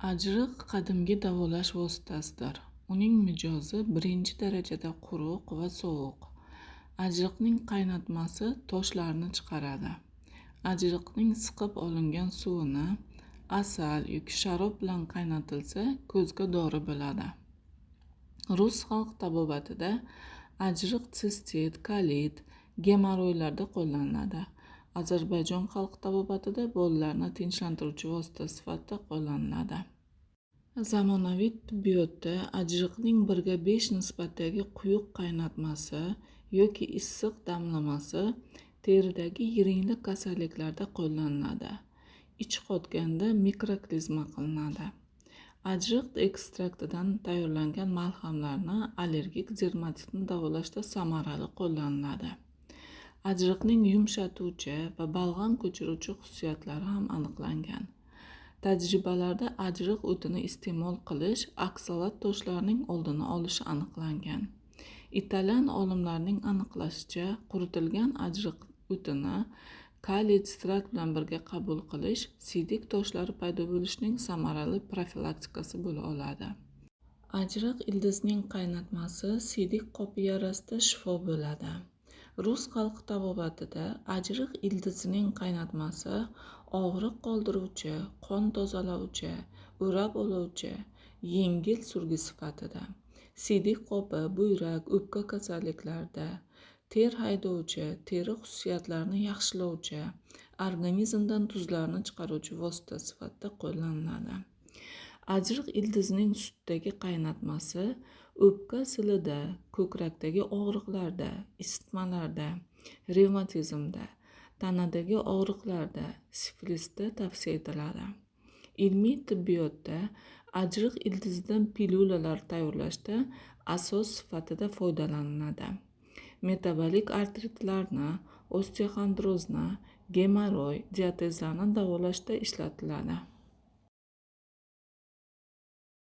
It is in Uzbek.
Ajriq qadimgi davolash vositasidir. Uning mijozi birinchi darajada quruq va sovuq. Ajriqning qaynatmasi toshlarni chiqaradi. Ajriqning siqib olingan suvini asal yoki sharob bilan qaynatilsa, ko'zga dori bo'ladi. Rus xalq tabobatida ajriq sistit, kolit, gemoroylarda qo'llaniladi. Ozarbayjon xalq tabobatida bolalarni tinchlantiruvchi vosita sifatida qo'llaniladi. Zamonaviy tibbiyotda ajriqning 1:5 nisbatdagi quyuq qaynatmasi yoki issiq damlamasi teridagi yiringli kasalliklarda qo'llaniladi. Ich qotganda mikroklizma qilinadi. Ajriq ekstraktidan tayyorlangan malhamlarni allergik dermatitni davolashda samarali qo'llaniladi. Ajriqning yumshatuvchi va balg'am ko'chiruvchi xususiyatlari ham aniqlangan. Tajribalarda ajriq o'tini iste'mol qilish oksalat toshlarining oldini olishi aniqlangan. Italyan olimlarining aniqlashicha, quritilgan ajriq o'tini kaliy sitrat bilan birga qabul qilish siydik toshlari paydo bo'lishining samarali profilaktikasi bo'la oladi. Ajriq ildizining qaynatmasi siydik qopi yarasida shifo bo'ladi. Rus xalq tabobatida ajriq ildizining qaynatmasi og'riq qoldiruvchi, qon tozalovchi, o'rab oluvchi, yengil surgi sifatida siydik qopi, buyrak, o'pka kasalliklarida, ter haydovchi, teri xususiyatlarini yaxshilovchi, organizmdan tuzlarni chiqaruvchi vosita sifatida qo'llaniladi. Ajriq ildizining sutdagi qaynatmasi o'pka silida, ko'krakdagi og'riqlarda, isitmalarda, revmatizmda, tanadagi og'riqlarda, sifilisda tavsiya etiladi. Ilmiy tibbiyotda ajriq ildizidan pilyulalar tayyorlashda asos sifatida foydalaniladi. Metabolik artritlarni, osteoxondrozni, gemoroy, diatezlarni davolashda ishlatiladi.